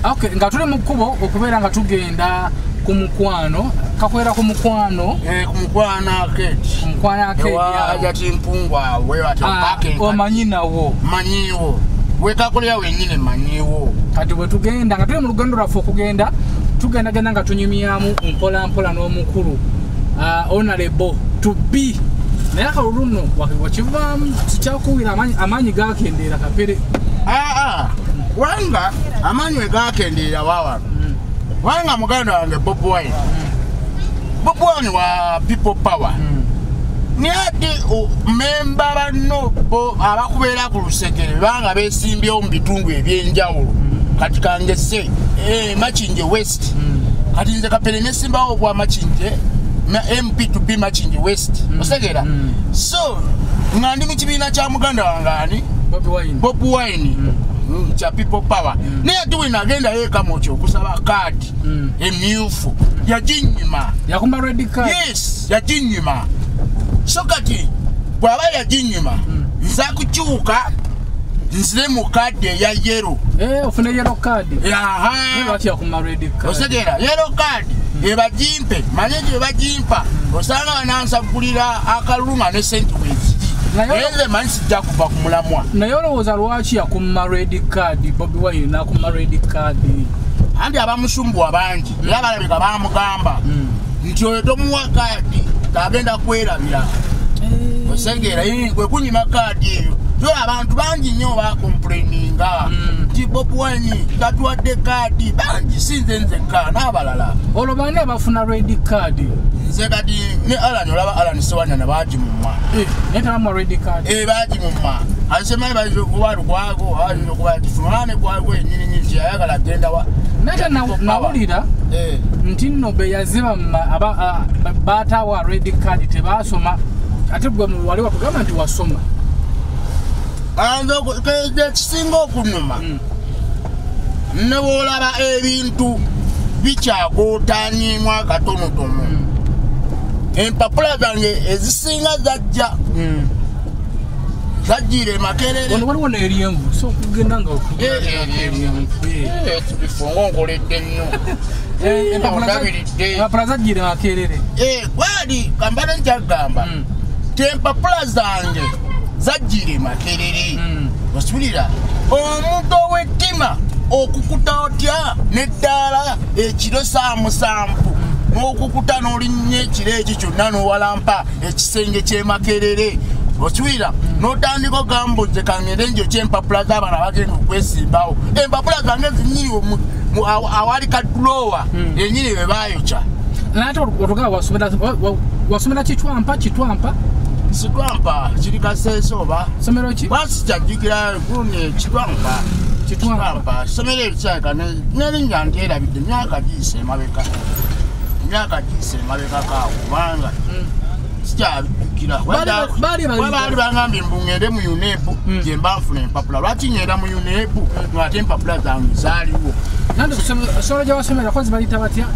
Okay, nga tuli mu kkubo okubeera nga tugenda ku mukwano, kakwera ku mukwano. Ku mukwano arcade. Ku mukwano arcade. Ewa Hajati Mpungwa we ati parking. Omanyi nawo. Manyiwo. Wekakolera wennyini manyiwo. Kati bwe tugenda nga tuli mu lugendo lwaffe okugenda, tugendagenda nga tunyumyamu mpola mpola n'omukulu honorable to be. Naye akalulu nno wakivaamu kikyakuwira amaanyi gakendeera Kapere. Wanga amaanyi we gakendeera wawano. Wanga muganda wange Bobi Wine. Bobi Wine wa People Power. Naye ate memba banno bo abakubeera ku lusegere banga beesimbyewo mu bitundu ebyenjawulo. Kati kangese Makindye West. Kati nze Kapere nesimbawo ogwa Makindye na MP to be Makindye West. Osegeera? So nga ndi mu kibiina kya muganda wange ani? Bobi Wine. Bobi Wine. Kya People Power. Naye ate we nagenda yeekamokyo okusaba kaadi emyufu yaginyima. Yakumba red card. Yes, yaginyima. So kati bw'aba yaginyima nza kukyuka nzire mu kaadi eya yellow. Ofune yellow card. Lwaki yakumba red card? Osegeera, yellow card ebagimpe, manye gye bagimpa osanga banansagulira akalulu nga ne sente weeziri. Naye nze manyi sijja kuva ku mulamwa. Naye olowooza lwaki yakumma red card, Bobi Wine n'akumma red card? Anti abamusumbuwa bangi era balabika baamugamba nti oyo tomuwa kaadi agenda kwerabira. Osegeera, kwe kunyima kaadi eyo. So abantu bangi nnyo bakomplaininga nti Bobi Wine tatuwadde kaadi, bangi si nze nzekka n'abalala. Olwo baani abafuna red card? Nze kati ne Alan, olaba Alan Ssewanyana baagimumma. Naye tebamuwa red card? Baagimumma. Asemanyi bayinza okuba Lukwago, ayinza okuba Kifuna ne Lukwago yennyini nnyini teyayagala agenda wa. Naye nawulira nti nno be yaziba baataawa red card tebaasoma, ate gwe wali wakugamba nti wasoma. Ekisinga okunuma ne bw'olaba ebintu bikyagootaanyimu akatonotono. Empapula zange ezisinga zajja zajjira e Makerere. Wano waliwo n'eryenvu, so okugenda nga Bifo ng'onkoledde nnyo. Empapula zajjira e Makerere. Gwali kambale nkyagamba nti empapula zange zajjira e Makerere. Osuulira omuntu ow'ettima okukuta otya n'eddaala ekiro saa 7 n'okukuta n'olinnya ekiro ekyo kyonna n'owalampa ekisenge ky'e Makerere. Osuulira n'otandika ogamba nze kangende njokye empapula z'abaana abagenda okwesimbawo. Empapula zange zinnyini awali ka drawer yennyini be baayokya. Naye ate otugamba wasomera Kitwampa, Kitwampa? Kitwampa kiri Kasese oba? Ssomero ki? Basikyajjukira gundi Kitwampa. Kitwampa ssomero erikyalika n'erinnya ndyerabidde myaka giyise emabega. Emyaka giyise emabegako awo kubanga sikyabijjukira. Baali bangambye mbu ŋŋende mu UNEB gye mba nfuna empapula. Lwaki ŋŋenda mu UNEB ng'ate empapula zange zaaliwo? Nandi essomero gye wasomerako zibayita batya?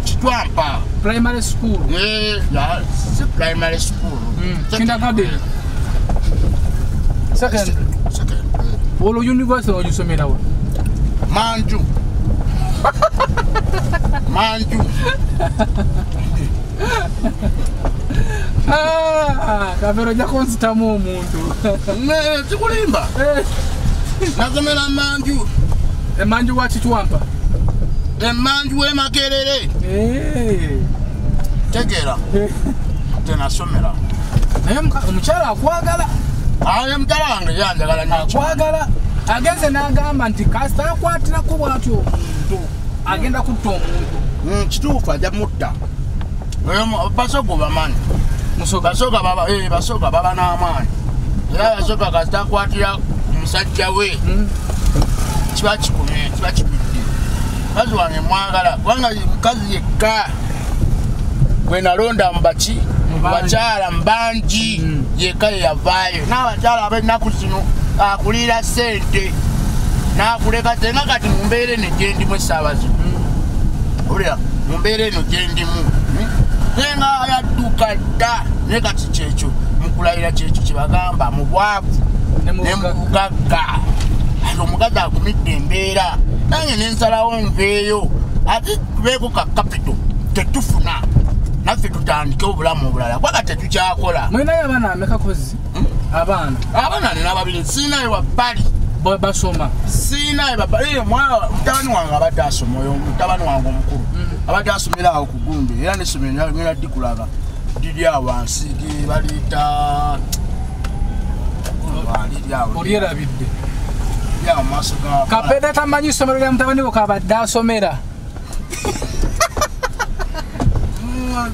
Kitwampa. Primary school. Si primary school. Kindergarten. Second. Olwo university ogisomera wa? Manju. Manju. Kapere ojja kunzitamu omuntu. Sikulimba. Nasomera Manju. Emanju wa Kitwampa? Emanju w'e Makerere. Tegeera. Tenasomera. Naye omukyala akwagala. Omukyala wange yanjagala nnyo. Akwagala. Agenze n'agamba nti kasita akwatirako bw'atyo omuntu agenda kutta omuntu. Kituufu ajja mutta. Basoga obamanyi. Basoga baba n'amaanyi. Era basoga kasita akwatira musajja we kiba kikomye, kiba kigudde. Mukazi wange mwagala kubanga mukazi yekka gwe nalonda mu baki bakyala mbangi yekka ye yavaayo. N'abakyala ab'ennaku zino akulira ssente n'akuleka senga kati mu mbeera eno gye ndimu essaawa zino. Owulira mu mbeera eno gye ndimu naye nga yadduka dda naye kati kyekyo mukulayira kyekyo kye bagamba mu bwavu ne mu bugagga. Ate omukazi agumidde embeera Nange nensalawo nveeyo ate tubeeko ka capital tetufuna naffe tutandike obulamu obulala kubanga tetukyakola. Mulinayo abaana ameka kozi? Abaana? Abaana nina babiri, siinayo wabbali. Basoma? Siinayo wabbali. Mutabani wange abadde asoma, oyo mutabani wange omukulu abadde asomera awo ku gundi era n'essomero ngenda dikulaga liri awo wansi baliyita liri awo. Olyerabidde? Liri awo mu maaso ga Kapere tamanyi ssomero lya mutabani we kabadde asomera.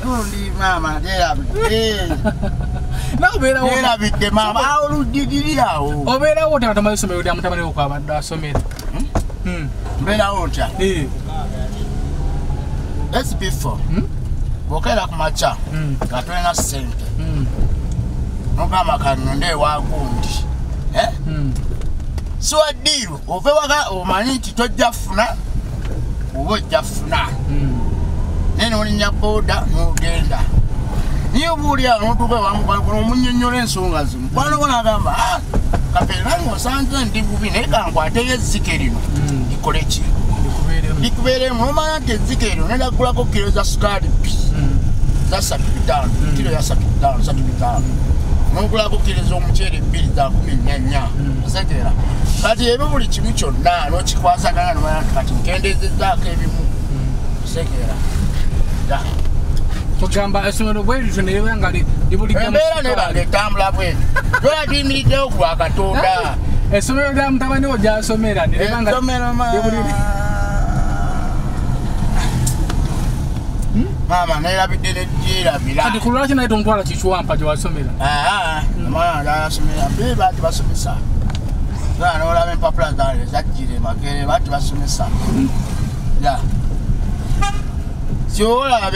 Gundi maama lyerabidde. Nakubeerawo lyerabidde maama awo ludigiri awo. Obeerawo otya nga tomanyi ssomero lya mutabani we kwabadde asomera? Mbeerawo ntya? SB4 bw'okeera ku makya nga tolina ssente n'ogamba kanonde ewa gundi si wa ddiiru ove waka omanyi nti tojja ffuna oba ojja ffuna naye n'olinnya booda n'ogenda naye oba oli awo n'otuuka ewa omunnyonnyola ensonga zo mukwano gwo n'agamba Kapere nange osanze ndi bubi naye kankwateyo ezzike lino likole ki? Likubeeremu. N'omanya nti ezzike eryo nenda kugulako kiro za sukaali bbiri za 35 kiro ya 35 35 n'ogulako kiro z'omuceere bbiri za 14 osekeera. Kati ebyo buli kimu kyonna n'okikwasagana n'omanya nti kati nkendeezezzaako ebimu osekeera. Tugamba essomero bwe lityo ne liba nga libuliddemu embeera neba ng'etambula bwetyo lwala tuyimiriddewo ku lwa Katonda. Essomero lya mutabani wo gy'asomera ne liba nga maama neerabidde negyerabira. Kati ku lwaki naye tomutwala Kichwampa gye wasomera? Omwana asomera be baati basomesa nga n'olaba empapula zange zajjira e Makerere baati basomesa. Kyolaba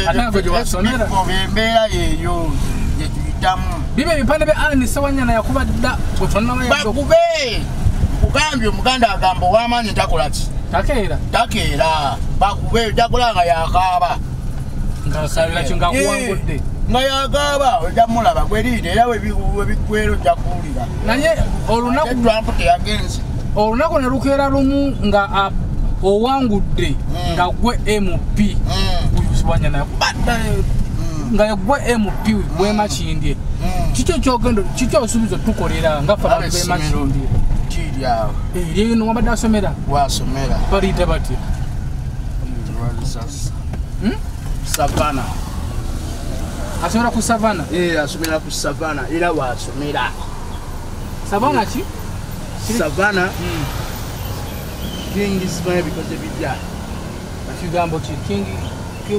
embeera yeeyo gye tuyitamu. Biba ebipande bya Allen Ssewanyana yakuba dda bakube. Nkugambye Omuganda agamba ow'amaanyi takola ki? Takeera. Takeera. Bakube ojja nga yakaaba. Nga ki ng'akuwangudde. Nga yakaaba ojja mulaba gweriire era webiggwera ojja kuwulira. Naye olunaku Trump teyagenze. Olunaku ne lukeera lumu nga owangudde nga gwe MP Ssewanyana yakuba dda nga gwe MP w'e Makindye. Kiki ekyogendo kiki osuubiza otukolera nga ffe abantu b'e Makindye? Kiri awo. Eryo wabadde asomera? Wasomera. Baliyita batya? Savana. Asomera ku Savana? Asomera ku Savana era wasomera. Savana ki? Savana King simanyi bikoze bijja. Kigambo ki?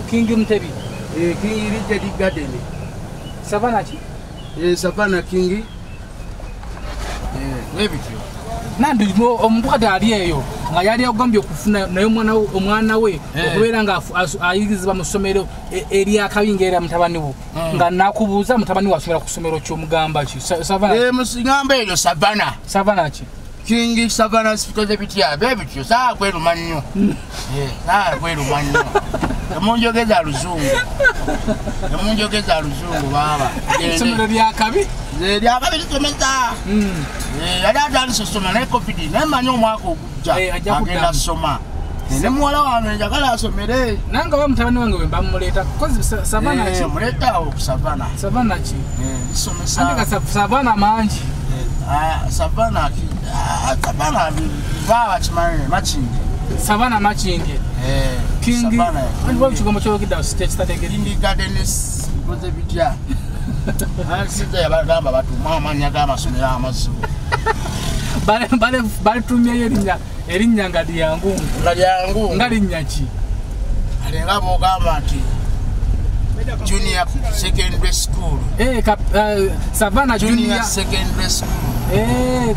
King Mutebi. King Richard Garden. Savana ki? Savana King. Nebityo. Nandi omuntu kati ali eyo nga yali agambye okufuna naye omwana we okubeera nga ayigirizibwa mu ssomero eryakabi ng'era mutabani wo nga nakubuuza mutabani we asomera ku ssomero ky'omugamba ki? Savana. Ngamba eryo Savana. Savana ki? King Savana sikoze bitya bebityo saakweruma nnyo. Saakweruma nnyo. Temunjogeza luzungu. Temunjogeza luzungu baaba. Essomero lyakabi? Lyakabi lisomesa. Yali atandise okusoma naye COVID naye mmanyi omwaka ogujja agenda ssoma. Ne muwala wange njagala asomere. Nange oba mutabani wange bwe mbamuleeta kozi Savana ki? Muleeta awo ku Savana. Savana ki? Lisomesa. Ate nga Savana mangi. Savana ki? Savana baba kimanyi Makindye. Savana Makindye. King waliwo ekigambo ky'oyogedde awo kitategeera. King Gardens bikoze bitya? Sinza yabagamba batuuma amannya g'amasomero amazibu. Balitumyeyo erinnya nga lyangu. Nga lyangu. Nga linnya ki? Alenga bw'ogamba nti Junior Secondary School. Savana Junior Secondary School.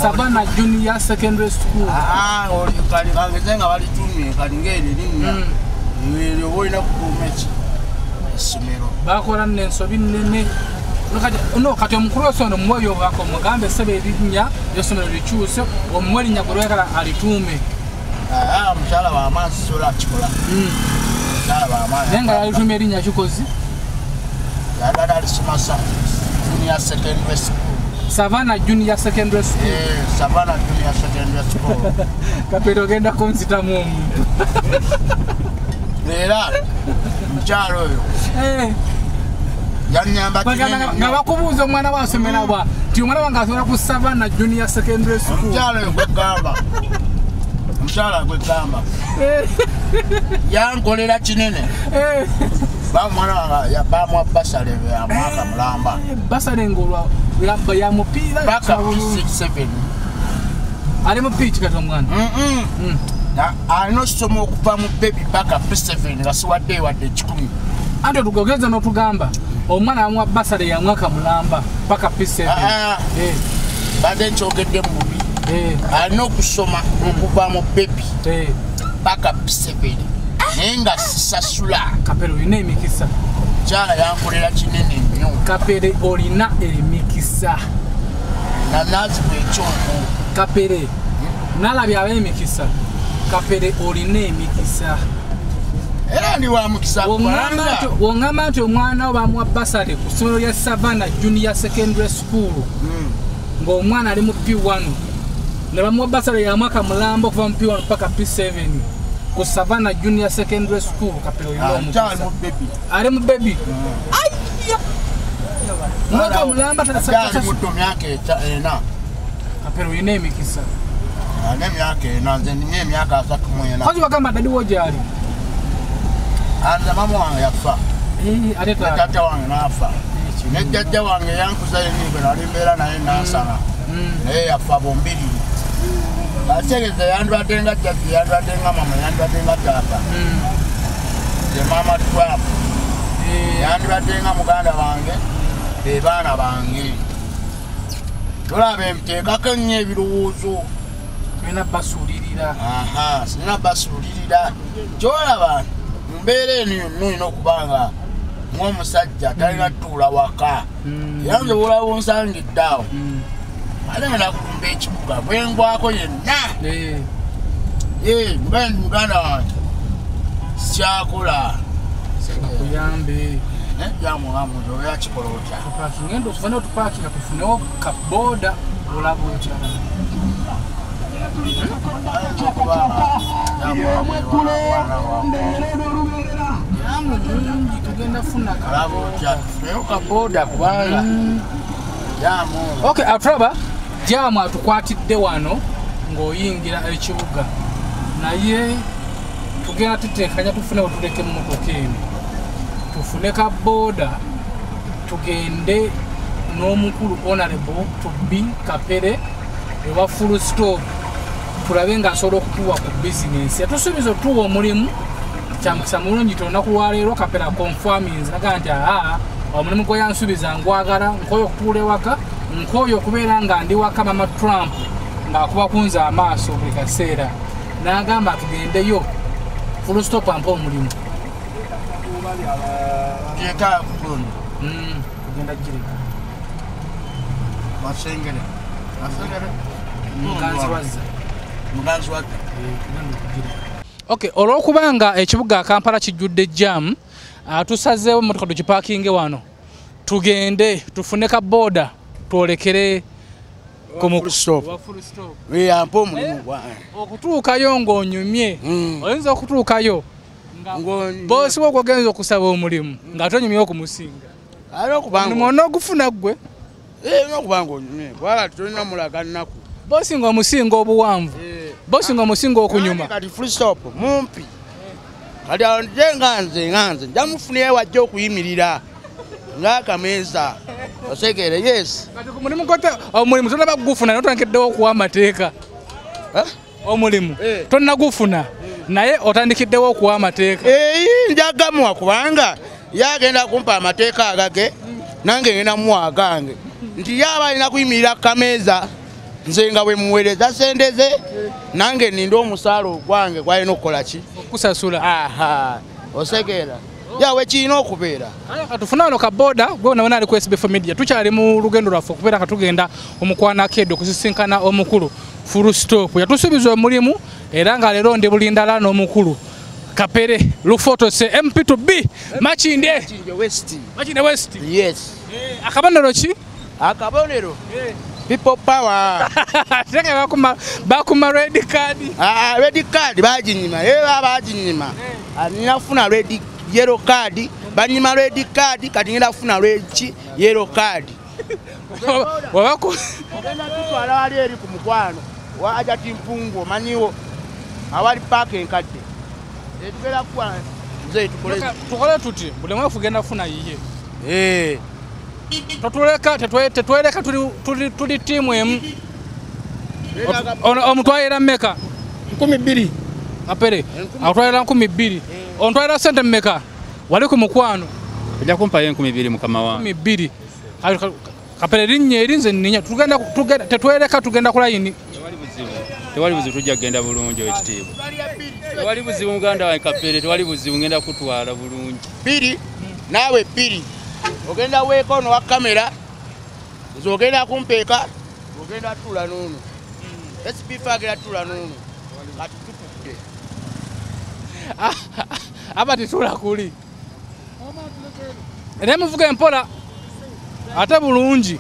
Savana Junior Secondary School. Oli kangeze nga balitumye kali ng'eryo erinnya. Eryo oba olina kutuuma ki? Essomero. Bakola nno ensobi nnene. No kati omukulu w'essomero muweeyo obubaka omugambe ssebo erinnya ly'essomero likyuse omuwe erinnya gwe lwagala alituume. Mukyala w'amaanyi sisobola kukikola. Mukyala w'amaanyi. Naye nga yalituumye erinnya kikozi? Yali alisomesa Junior Secondary School. Savannah Junior Secondary School. Savannah Junior Secondary School. Kapere ogenda kunzitamu omuntu. Era mukyalo oyo yanyamba kinene nga bakubuuza omwana we asomera wa nti omwana wange asomera ku Savannah Junior Secondary School. Omukyalo oyo gwegamba, omukyala gwegamba yankolera kinene. Bamwana wange bamuwa basale ya mwaka mulamba. Basale ngolwa ya mupiira paka P67. Ali mu pitch kati omwana. Alina okusoma okuva mu baby paka P7 nga siwadde wadde 10. Ate otugogeza n'otugamba omwana amuwa basale ya mwaka mulamba paka P7. Badde nkyogedde mu bubi. Alina okusoma okuva mu baby paka P7 naye nga sisasula. Kapere olina emikisa. Mukyala yankolera kinene nnyo. Kapere olina emikisa. Nanazibwa ekyonko. Kapere nalabye ab'emikisa. Kapere olina emikisa. Era ndi wa mukisa kubanga wongamba nti omwana wo bamuwa basale ku ssomero lya Savannah Junior Secondary School ng'omwana ali mu P1 ne bamuwa basale ya mwaka mulamba okuva mu P1 paka P7 ku Savannah Junior Secondary School. Kapere olina omukisa. Ali mu baby. Ayya! Mwaka mulamba ali muto myaka ena. Kapere olina emikisa. Alina emyaka ena, nze nina emyaka 34. Kazi wagamba dadi wo gyali? Anze mama wange yafa. Ate taata wange n'afa. Ne jjajja wange yankuza yennyini gwe nali mbeera naye Nansana. Naye yafa bombiri. Ategeeza yandibadde nga jjajja, yandibadde nga mama, yandibadde nga taata. Ye maama Trump. Yandibadde nga muganda wange, be baana bange. Tolaba nteekako nnyo ebirowoozo. Tulina basuulirira. Sirina basuulirira. Kyolaba mu mbeera eno yonna olina okuba nga ng'omusajja talina tuula waka. Era nze bw'olaba onsangidde awo, ate ngenda kulumba ekibuga bwe ngwako yenna. Muganda wange sikyakola. Akuyambe. Jamuhamuzi oba yakikola otya? Tupakinge tufune otupakinga tufunewo kaboda olaba otya? Jamu mungi tugenda funa kaboda kubanga jamu. Okay, atulaba jamu atukwatidde wano ng'oyingira ekibuga naye tugenda tuteekanya tufune wetuleka emmotoka eno tufune ka boda tugende n'omukulu Honorable to be Kapere oba full stop tulabe ng'asobola okutuwa ku bizinensi. Yatusuubiza otuwa omulimu kyamukisa mulungi ti olunaku lwaleero Kapere aconfirminze naga nti aa omulimu gwe yansuubiza ngwagala, nkooye okutuula ewaka, nkooye okubeera nga ndi waka mama Trump ng'akuba kunze amaaso buli kaseera. N'agamba tugendeyo full stop ampe omulimu. Tugenda gireka. Masengere. Muganzi wazza. Muganzi wazza. Okay, olwokubanga ekibuga Kampala kijjudde jam, tusazeewo emmotoka tugipakinge wano. Tugende tufune ka boda twolekere ku stop. Ampe omulimu gwange. Okutuukayo ng'onyumye. Oyinza okutuukayo boosi wo gwogenza okusaba omulimu nga tonyumye okumusinga. Ate okubanga omulimu onoogufuna ggwe. N'okubanga onyumye kubanga tolina mulaga nnaku. Boosi ng'omusinga obuwanvu. Boosi ng'omusinga okunyuma. Kati full stop mumpi. Kati awo nze nga nze nja mufunirayo wajja okuyimirira ng'akameeza. Osekeere, yes. Kati ku mulimu omulimu tonnaba kugufuna naye otandikiddewo okuwa amateeka. Omulimu tonnagufuna naye otandikiddewo okuwa amateeka. Njagamuwa kubanga yagenda kumpa amateeka agage nange ngenda muwa agange. Nti yaba alina kuyimirira ku kameeza nze nga bwe muweereza ssente ze nange nninda omusaala ogwange gwalina okukola ki? Okusasula. Osekeera. Yawe kirina okubeera. Katufuna wano ka boda gwe nabona ali ku SB4 Media. Tukyali mu lugendo lwaffe okubeera nga tugenda omukwana akeedo okusisinkana omukulu full stop. Yatusuubiza omulimu era nga leero ndi bulindala n'omukulu Kapere Lufotose MP2B Makindye West. Makindye West. Yes. Akabonero ki? Akabonero. People power. Senge bakuma red card. Ah, red card bajinyima. Bajinyima. Nina funa red yellow card, banyima red card, kati ngenda funa red yellow card. Wabako ogenda tutwala wali eri ku mukwano waja timpungu manyiwo awali park enkadde. Etugera kwa nze tukole. Tukole tuti buli mwe kugenda funa yiye. Totuleka tetweleka tuli timu emu. Omutwalira mmeka? 2000. Apere. Atwalira 2000. Ontwalira sente mmeka? Wali ku mukwano. Ojja kumpa 2000 mukama wange. 2000. Kapere linnya erinze nninya tugenda tetweleka tugenda ku layini. Tewali buzibu tujja kugenda bulungi ekitiibwa. Tewali buzibu muganda wange Kapere, tewali buzibu ngenda kutwala bulungi. 2 naawe 2. Ogenda weeko no wa kamera nze ogenda kumpeeka ogenda tula n'ono. SB agenda tula n'ono. Kati tutudde. Aba titula kuli. Naye muvuge mpola ate bulungi.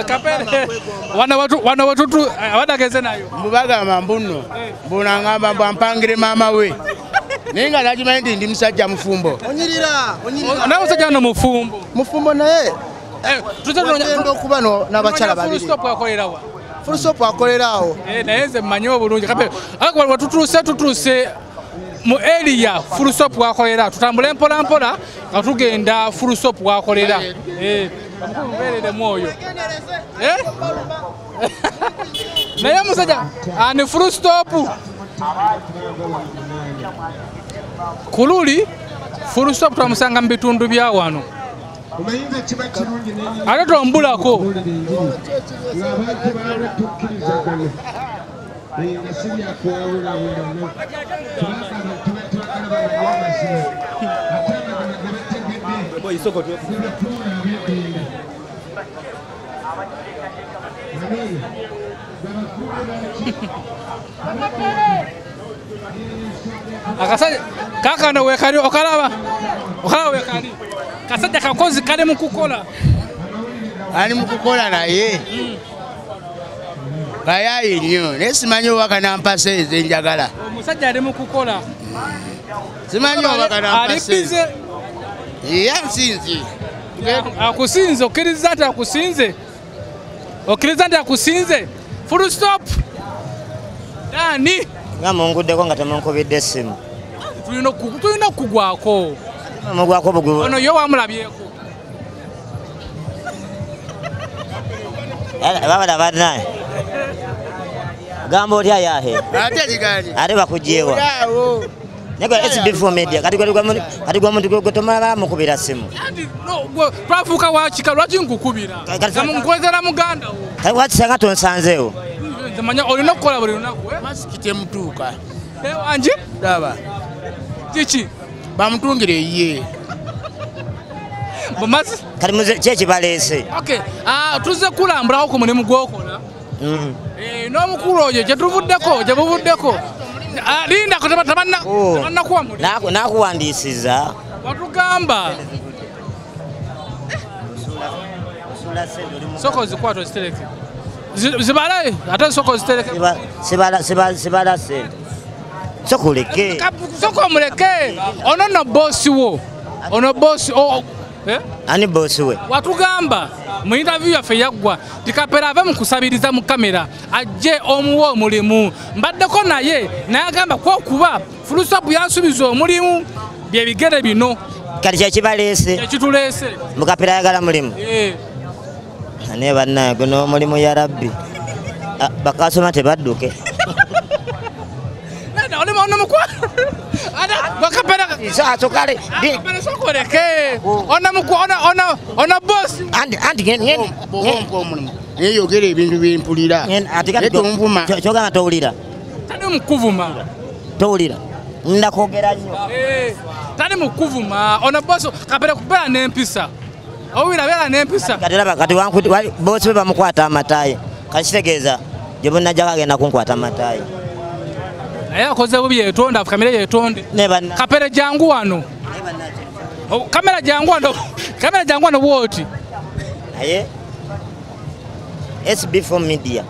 Kapere wana watutu wadageze nayo mbugamba mbuno mbona ngamba mbampangire mama we ninga najimanyi ndi ndi musajja mufumbo onyirira onyirira nawe musajja no mufumbo mufumbo naye tuzatugenda okuba no n'abakyala babiri full stop akolera wa full stop akolera awo naye nze mmanyi obulungi kapere ako watutuse tutuse mu area full stop wakolera tutambule mpola mpola nga tugenda full stop wakolera mberere mwoyo naye musajja ani full stop kululi full stop twamusanga mu bitundu bya wano ate tombulako akasajja kakano wekali okalaba okalaba wekali kasajja kakozi kali mukukola ali mukukola naye kayayi nnyo naye simanyi oba kanampasa ezo enjagala omusajja ali mukukola simanyi oba kanampasa ali bize ye ansinze akusinze okkiriza nti akusinze Okkiriza nti akusinze? Full stop. Dani. Nga munguddeko nga temunkubidde essimu. Tulina okugwako. Mugwako bugwi. Ono ye wamulabyeko. Babala bannaye. Gamba otya yahe? Ate bakugyewa. Naye SB4 Media kati gwe muntu gwe tomala mukubira simu. Twafuuka wakika lwaki nkukubira? Nkwezera muganda wo. Kati wakisanga tonsanzeewo. Manya olina okukola buli lunaku. Masiki temutuuka. Angi? Daba. Kiki? Bamutungire ye. Kati muze ki ekibaleese? Okay, tuzze kulambulako ku mulimu gw'okola. N'omukulu oyo gye tuvuddeko, gye buvuddeko. Linda tabannakuwa mulimu. Nakuwandiisiza. Watugamba. Soko zikwata ozitereke. Zibale, ate soko ozitereke. Sibala ssente. Soko oleke. Soko omuleke. Ono nno boosi wo. Ono boosi. Ani boosi we? Watugamba mu interview yaffe yaggwa Kapere ave mu kusabiriza mu kamera ajje omuwa omulimu. Mbaddeko naye n'agamba kwokuba Full Stop yansuubiza omulimu bye bigere bino. Kati kyekibaleese? Kyekituleese. Mukapere ayagala mulimu? Naye bannaye guno omulimu ya Rabbi. Bakasoma tebadduke. Neyogera ebintu byempulira. Kyogamba towulira. Tali mukuvuma. Towulira. Ndakwogera nnyo. Tali mukuvuma. Ono bosi Kapere kubeera n'empisa. Owulira beera n'empisa. Kati laba kati bosi be bamukwata amataayi. Kati kitegeeza gye bunnajjako agenda kunkwata amataayi. Naye akoze bubi yeetonda, afukamire yeetonde. Kapere jangu wano. Kamera jangu wano. Kamera jangu wano bw'oti. Naye SB4 Media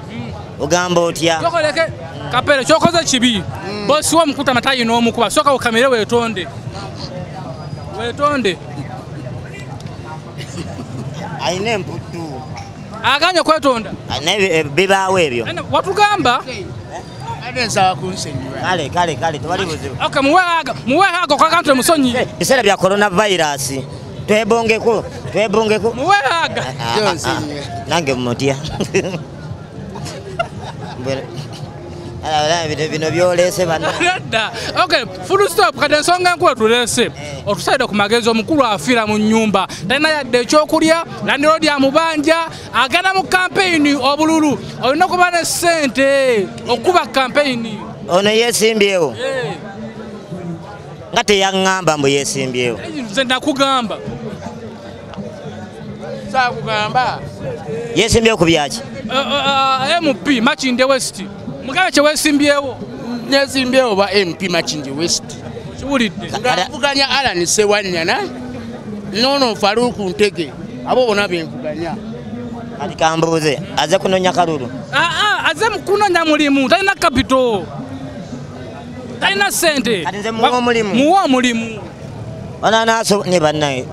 ogamba otya? Sokoleke Kapere kyokoze kibi. Bosi wo mukuta amatayi n'omukuba. Sooka okamere weetonde. Weetonde. Ayina emputtu. Aganye kwetonda. Naye bibaawo ebyo. Watugamba. Kale kale kale tewali buzibu. Okay, muwe hago kakantu musonyi. Biseera bya coronavirus. Twebongeko, twebongeko. Muwe haga. Nange mutya. Ala bino byolese bana. Okay, full stop kati ensonga enkulu tuleese. Otusaidde ku magezi omukulu afiira mu nnyumba. Talina yadde ekyokulya, landlord amubanja, agenda mu campaign obululu. Olina okuba ne ssente okuba campaign. Ono yeesimbyewo. Nga teyaŋŋamba mbu yeesimbyewo. Nze nakugamba. Saakugamba. Yeesimbyewo ku byaki? MP Makindye West. Mugabe kye weesimbyewo. Neesimbyewo ba MP Makindye West. Kiwulidde. Nga nvuganya Allan Ssewanyana n'ono Faruku Ntege. Abo bonna be nvuganya. Kati kambuuze, azze kunoonya kalulu? Azze mu kunoonya mulimu, talina kapito. Talina ssente. Kati nze muwe omulimu. Muwe omulimu. Ono ne bannaye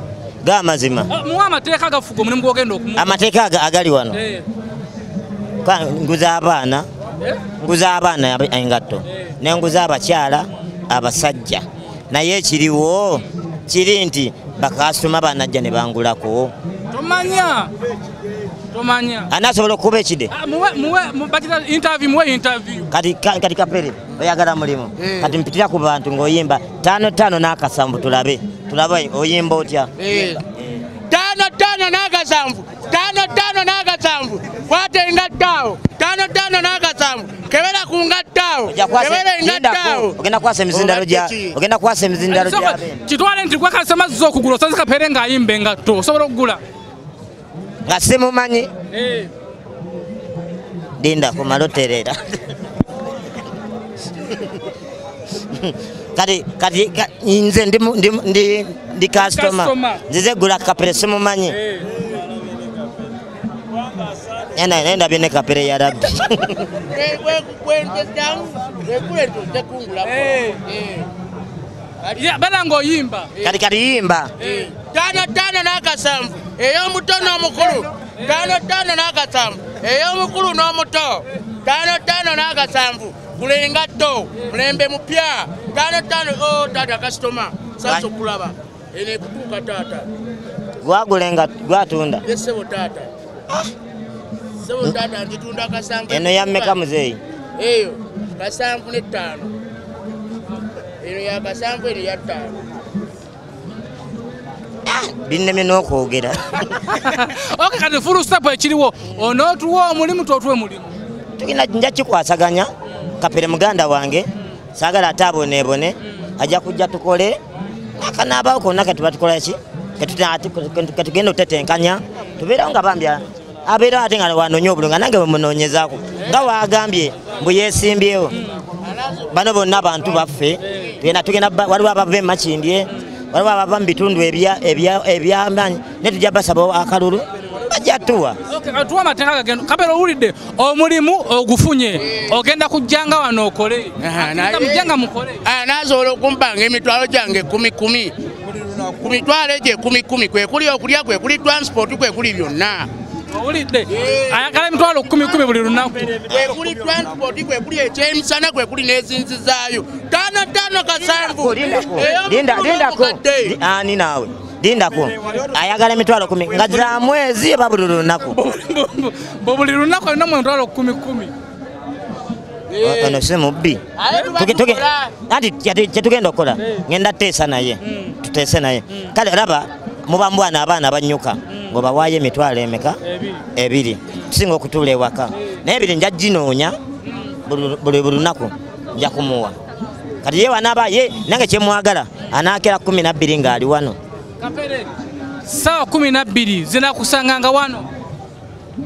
g'amazima. Muwe amateeka agafuga omulimu gw'ogenda okumuwa. Amateeka agali wano. Nguza abaana. Nguza abaana engatto. Nenguza abakyala abasajja. Naye ekiriwo kiri nti bakasitoma banajja ne bangulako. Tomanya. Tomanya. Anasobola okuba ekide? Muwe bakita interview, muwe interview. Kati kati Kapere oyagala mulimu. Kati mpitira ku bantu ng'oyimba 5 5 n'akasanvu tulabe. Tulabe oyimba otya? 5 5 n'akasanvu. 5 5 n'akasanvu. Kwata engatto awo. 5 5 n'akasanvu. Kebera ku ngatto awo. Kebera engatto awo. Ogenda kwasa emizindalo gya. Ogenda kwasa emizindalo gya. Kitwale nti kwakasema zo okugula osanze Kapere ng'ayimba engatto. Osobola okugula? Nga simumanyi. Linda kumala otereera. Kati kati nze ndi customer. Nzize gula Kapere simumanyi. Naye ndabye ne Kapere ya Rabbi. Bala ng'oyimba. Kati kati yimba. 5 5 n'akasanvu. Ey'omutono omukulu. 5 5 n'akasanvu. Ey'omukulu n'omuto 55 n'akasanvu gula engatto mulembe mupya 55. O taata kasitoma sasa okulaba eno ekutuuka taata. Gwagula engatto gwatunda? Ye ssebo taata. Ssebo taata ngitunda kasanvu. Eno ya mmeka muzeeyi? Eyo 75. Eno ya 7 eno ya 5. Binnemye n'okwogera. Okay, kati full stop ekiriwo onootuwa omulimu totuwe mulimu. Tugenda nja kikwasaganya Kapere muganda wange saagala ate aboneebone ajja kujja tukole akanaabawo konna ketuba tukola ki ketugenda otetenkanya tubeerawo nga bambi abeerawo ate nga wanoonya obulungi nga nange bwe munoonyezaako nga waagambye mbu yeesimbyewo. Bano bonna abantu baffe tugenda waliwo abava e Makindye, waliwo abava mu bitundu ebyamaanyi naye tujja basaba akalulu bajja tuwa. Tuwa amateeka gagenda. Kapere owulidde omulimu ogufunye ogenda kujjanga wano okole. Mujjanga mukole. Naasobola okumpanga emitwalo gyange 10,000. Ku mitwalo egyo 10,000 kwe kuli okulya kwe kuli transport kwe kuli byonna. Owulidde ayagala emitwalo 10,000 buli lunaku. Kwe kuli transport kwe kuli ekyemisana kwe kuli n'ezinzizaayo 55 kasanvu. Lindako ani naawe lindako ayagala emitwalo 10 nga za mwezi oba buli lunaku? Buli lunaku alina mu emitwalo 10,000. Ono si mubbi. Anti kyetugenda okukola ngenda tuteesa naye tuteese naye. Kale olaba muba mbwana abaana banyuka ng'obawaayo emitwalo emeka? 2. Tusinga okutuula ewaka naye 2 nja ginoonya buli lunaku nja kumuwa. Kati ye wanaaba ye nange kyemwagala anaakera 12 ng'ali wano. Kapere ssaawa 12 zinakusanganga wano.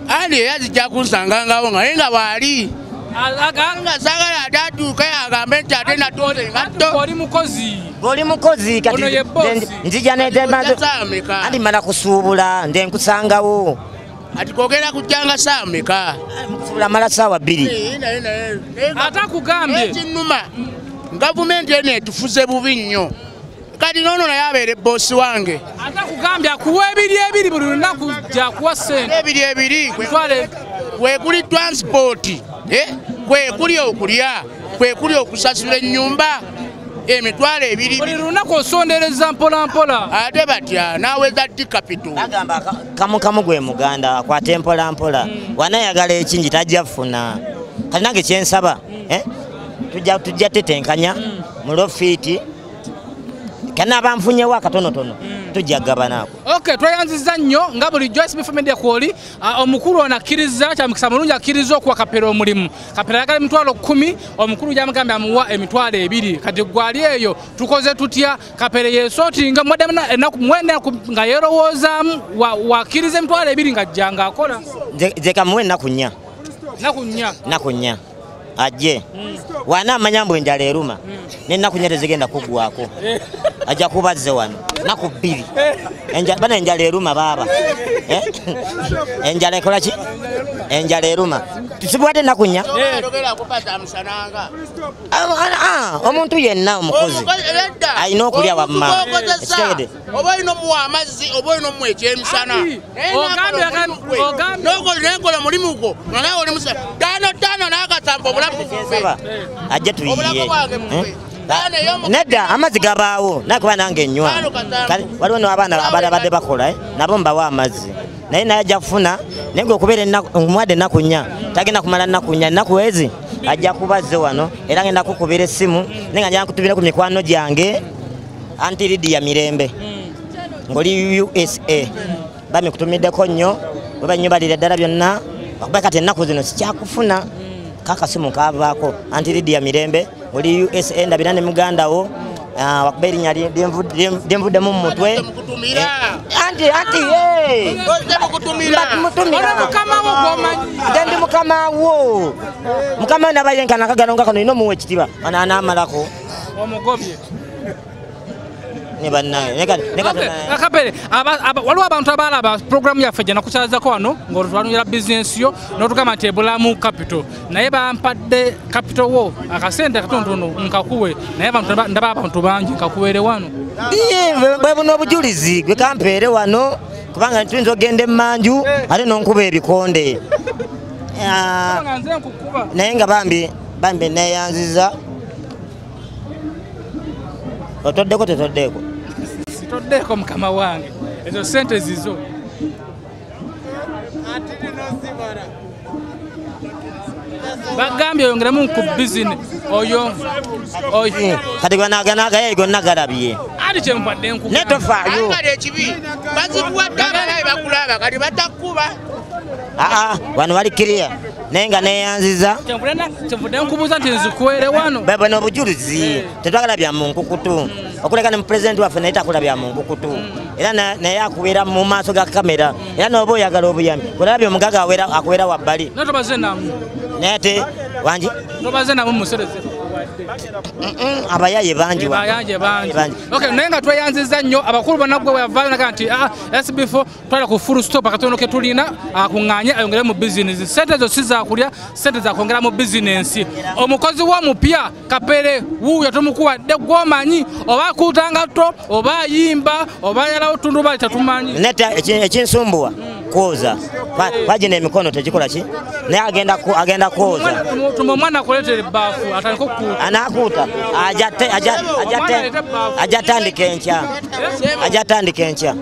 Ali era zijja kunsangangawo naye nga bw'ali nga saagala ate atuuke agambe nti ate natonze engatto. Oli mukozi. Oli mukozi kati nzija anti mmala kusuubula nze nkusangawo. Ati kogera kujjanga ssaawa mmeka? Mukusuubula mmala ssaawa 2. Ate akugambye ekinnuma gavumenti eno etufuze bubi nnyo. Kati n'ono naye abeere boosi wange. Ate akugambye akuwa 2 buli lunaku gy'akuwa ssente. 2 kwekuli transport, kwekuli okulya, kwekuli okusasula ennyumba emitwalo 2. Buli lunaku osondereza mpola mpola. Ate batya n'aweza ddi capital. Bagamba kamu kamu gwe muganda akwate mpola mpola. Wanayagala ekingi tajja kufuna. Kati nange kyensaba tujja tetenkanya mu lofiiti kanaaba nfunyewo akatonotono tujja kugabanaako. Okay, tweyanzizza nnyo nga bulijjo SBF Media kwoli omukulu ono akkiriza kyamukisa mulungi akkiriza okuwa Kapere omulimu. Kapere ayagala emitwalo 10 omukulu gyamugambye amuwa emitwalo 2. Kati gwali eyo tukoze tutya? Kapere yeesootinga ennaku 9 nga yeerowoozaamu wakkiriza emitwalo 2 ng'ajja ng'akola. Nze kamuwe ennaku 4. Nnaku 4. Nnaku 4. Ajje wanaamanya mbu enjala eruma n'ennaku 4 tezigenda kuggwako ajja kubazze wano nnaku 2. Bana enjala eruma baaba. Enjala ekola ki? Enjala eruma. Tusibwadde ennaku 4. Omuntu yenna omukozi alina okulya wamma. Oba olina omuwa amazzi oba olina omuwa ekyemisana. Nenkola omulimu gwo nga naawe oli musa 55 n'akasanvu obulamu bufe. Ajje tuyiye. Nedda amazzi gabaawo naye kuba nange nnywa. Waliwo n'abaana abalabadde bakola nabo mbawa amazzi naye naye ajja kufuna naye ng'okubeera omuwadde ennaku 4 tagenda kumala nnaku 4 ennaku ezi ajja kubazze wano era ngenda kukubira essimu naye nga nja nkutubira ku mikwano gyange Anti Lydia Mirembe ng'oli USA bamikutumiddeko nnyo bwe bannyo balira ddala byonna okuba kati ennaku zino sikyakufuna kakasimu kavaako. Anti Lydia Mirembe ng'oli USA ndabira ne muganda wo wakuba erinnya lyenvuddemu mu mutwe. Anti nze ndi mukama wo. Mukama wo naba yenkana akagano nga kano olina omuwa ekitiibwa ono anaamalako. Omugobye. Ne bannange. Kapere waliwo abantu abalaba puroguramu yaffe gye nakukyazako wano ng'otwanira bizinensi yo n'otugamba nti ebulamu capital naye bampadde capital wo akasente katonotono nkakuwe naye ndaba abantu bangi nkakuweere wano. Bwe buno obujulizi gwe kampeere wano kubanga tuyinza okugenda emmanju ate n'onkuba ebikonde. Nga nze nkukuba. Naye nga bambi bambi neyanziza. Otoddeko tetoddeko? Sitoddeko mukama wange. Ezo sente zizo. Bagambye oyongeremu ku business oyo oyo kati gwanaganaga yeye gonna galabye. Ati kyempadde nkugamba. Ne tofaayo. Kale ekibi bazikuwadde abalabe bakulaba kati batakuba. Wano wali clear. Naye nga neyanziza. Kyenvudde nkubuuza nti nzikuweere wano. Baba n'obujulizi tetwagala bya mu nkukutu. Okuleka ne pulezidenti waffe naye takola bya mu nkukutu. Era naye akubeera mu maaso ga kamera. Era n'oba oyagala obuyambi. Olabye omugaga akuweera wabbali. Naye tobaze namu. Naye ate wangi? Tobaze namu musereze. Abayaye bangi. Abayaye bangi. Okay, naye nga tweyanziza nnyo abakulu bonna gwe weyavaayo naga nti SB4 twala ku full stop akatono ke tulina akuŋŋaanye ayongere mu bizinesi. Sente ezo si za kulya, sente za kwongera mu bizinesi. Omukozi w'omupya Kapere wuuyo tumukuwadde gw'omanyi oba akuuta ngatto oba ayimba oba ayalawo ttundubaali tetumanyi. Naye ekinsumbuwa kwoza. Bagina emikono tegikola ki? Naye agenda kwoza. Tuma omwana akuleetere ebbaafu atandike okukuuta. Anaakuuta ajja tandika enkya. Ajja tandika enkya.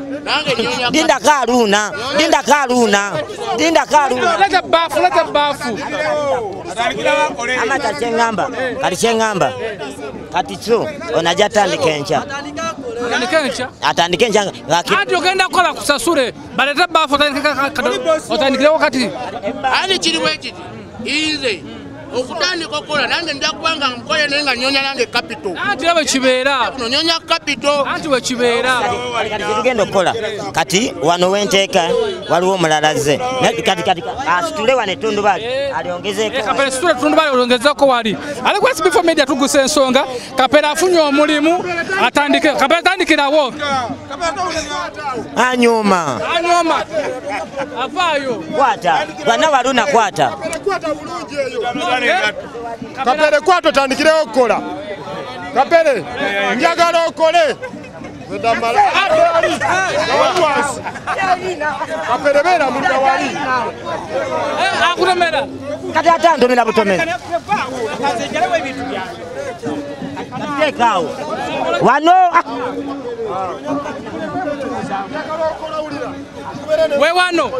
Lindako aluuna, lindako aluuna, lindako aluuna. Leeta ebbaafu, leeta ebbaafu. Ama kati kyeŋŋamba kati kyo ono ajja tandika enkya. Atandike enkya? Atandike enkya. Anti ogenda kukola kusasule baleete ebbaafu otandikirewo kati. Ani kiri bwe kiti nze okutandika okukola nange nja kuba nga nkole naye nga nnyonya nange kapito. Anti era bwe kibeera. Nnyonya kapito. Anti bwe kibeera. Kati kyetugenda okukola kati wano wenteeka waliwo omulala azze. Kati asitule wano ettundubaali alyongezeeko. Kapere situle ettundubaali olyongezeeko wali. Ate ku SB4 Media tugusa ensonga. Kapere afunye omulimu atandike. Kapere atandikirawo. Anyuma. Anyuma. Avaayo. Kwata. Bwana waluna kwata. Kapere kwato tandikirewo okukola. Kapere njagala okole. Kapere beera munda wali. Akutomera. Kati ate antomera butomera. Teekaawo. Wano. We wano.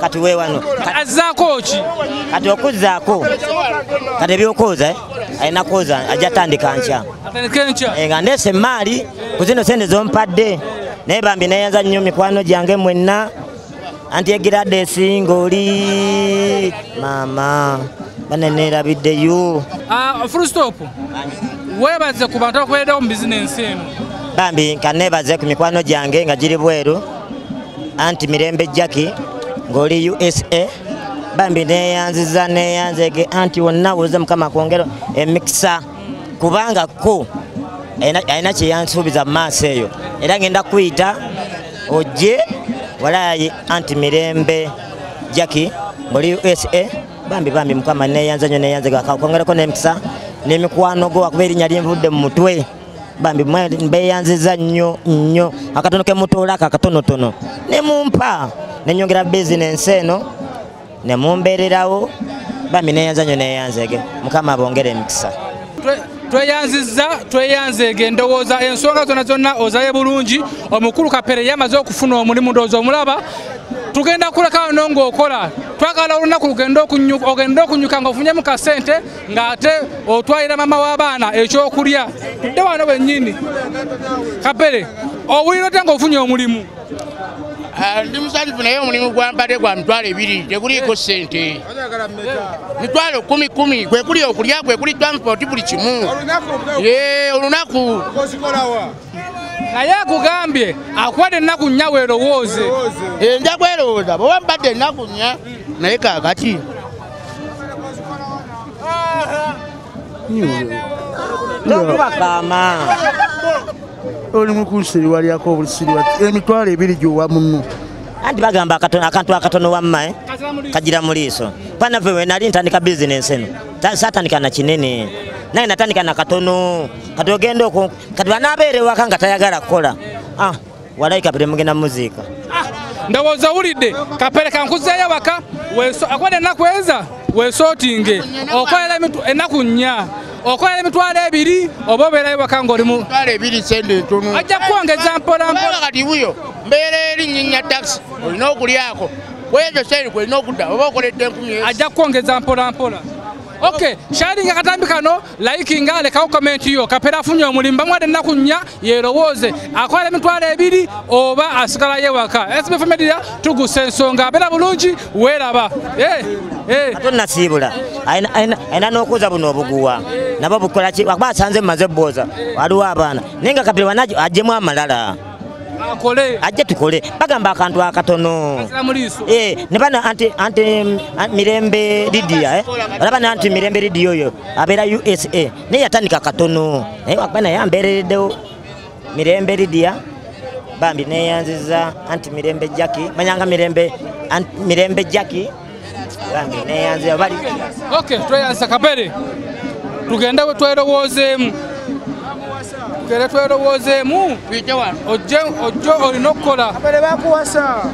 Kati we wano. Azzaako ki? Kati okuzzaako. Kati ebyokwoza alina kwoza ajja tandika nkya. Atandike nkya. Nga ndeese emaali ku zino sente z'ompadde. Naye bambi neeyanza nnyo mikwano gyange mwenna. Anti egiradde esinga oli maama bane neerabiddeyo. Full stop. Weebaze ku bantu abakubeereddewo mu bizinensi eno. Bambi nkaneebaze ku mikwano gyange nga giri bweru. Anti Mirembe Jackie ng'oli USA. Bambi neeyanziza neeyanzege anti wonna woze Mukama akwongera emikisa kubanga ko alina kye yansuubiza mu maaso eyo. Era ngenda kuyita ojje walayi anti Mirembe Jackie ng'oli USA. Bambi bambi Mukama neeyanza nnyo neeyanzege akwongereko n'emikisa n'emikwano gwo akuba erinnya lyenvudde mu mutwe. Bambi mbeeyanziza nnyo nnyo akatono ke mutoolako akatonotono ne mumpa ne nnyongera bizinensi eno ne mumbeererawo. Bambi neeyanza nnyo neeyanzege Mukama abongere emikisa. Tweyanzizza tweyanzeege endowooza ensonga zonna zonna ozaye bulungi. Omukulu Kapere yamaze okufuna omulimu ndowooza omulaba. Tugenda kuleka wano ng'okola. Twagala olunaku lugende ogende okunyuka ng'ofunyemu kasente ng'ate otwalira mama w'abaana ekyokulya. Tudde wano wennyini. Kapere owulira otya ng'ofunye omulimu? Ndi musanyufu naye omulimu gwampadde gwa 20,000 teguliiko ssente. 10,000 kwe kuli okulya kwe kuli transport buli kimu. Olunaku. Naye akugambye akuwadde ennaku nnya weerowooze. Nja kwerowooza bw'oba mpadde ennaku nnya naye kaakati. Tokuba kaama. Oli mukunsiriwalyako obulisiriwa 20,000 gy'owa munno. Anti bagamba akantu akatono wamma kagira mu liiso. Panaffe we nali ntandika bizinensi eno saatandika na kinene naye natandika na katono. Kati ogenda okwo kati banaabeera ewaka nga tayagala kukola. Walayi Kapere mugenda muziika. Ndowooza owulidde Kapere kankuzeeyo waka akuwadde ennaku eza Weesootinge okolera ennaku 4 okolera 20,000 oba obeerayo waka ng'olimu 20,000 sente ntono. Ajja kwongeza mpola mpola. Kati wuyo mbeera eri nnyinya taxi olina okulyako kwekyo sente kwolina okudda oba okoledde 1,000. Ajja kwongeza mpola mpola. Okay, sharinga katambi kano, likinga, lekawo comment yo. Kapere afunye omulimu bamuwadde ennaku 4 yerowooze akola 20,000 oba asigala yewaka. SBF Media tugusa ensonga, abeera bulungi weeraba. Ate nasiibula alina n'okwoza buno obuguwa nabo bukola ki kuba asanze mumaze bwoza waliwo abaana naye nga Kapere wana aggyemu amalala akole ajje tukole bagamba akantu akatono ne bana anti Mirembe Lydia olaba na anti Mirembe Lydia oyo abeera USA naye yatandika katono naye wakuba naye ambeerereddewo Mirembe Lydia bambi neyanziza anti Mirembe Jackie manyanga Mirembe Jackie bambi neyanziza bali. Okay, tweyanza Kapere tugende twerowozeemu tugende twerowozeemu ojje olina okukola. Kapere bakuwasa.